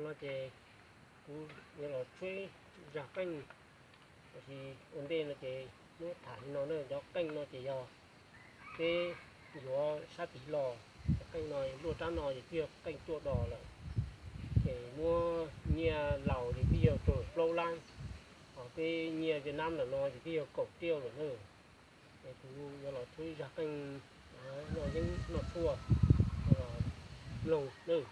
No ces kuv yuav los tshuab zaj qeej, tab sis ua ntej no ces muab tham li no na. Cov qeej no ces yog peb yuav sab tid los, cov qeej no luaj rab no ces twb yog qeej cuaj dos lawm, ces muab nyiaj laus ces twb yog rau plaub lab, ho peb nyiaj Vietnam ntawm no ces twb yog kaum tiaj lawm na. Es kuv yuav los tshuab zaj qeej noj yeeb noj tshuaj, mloog nawb.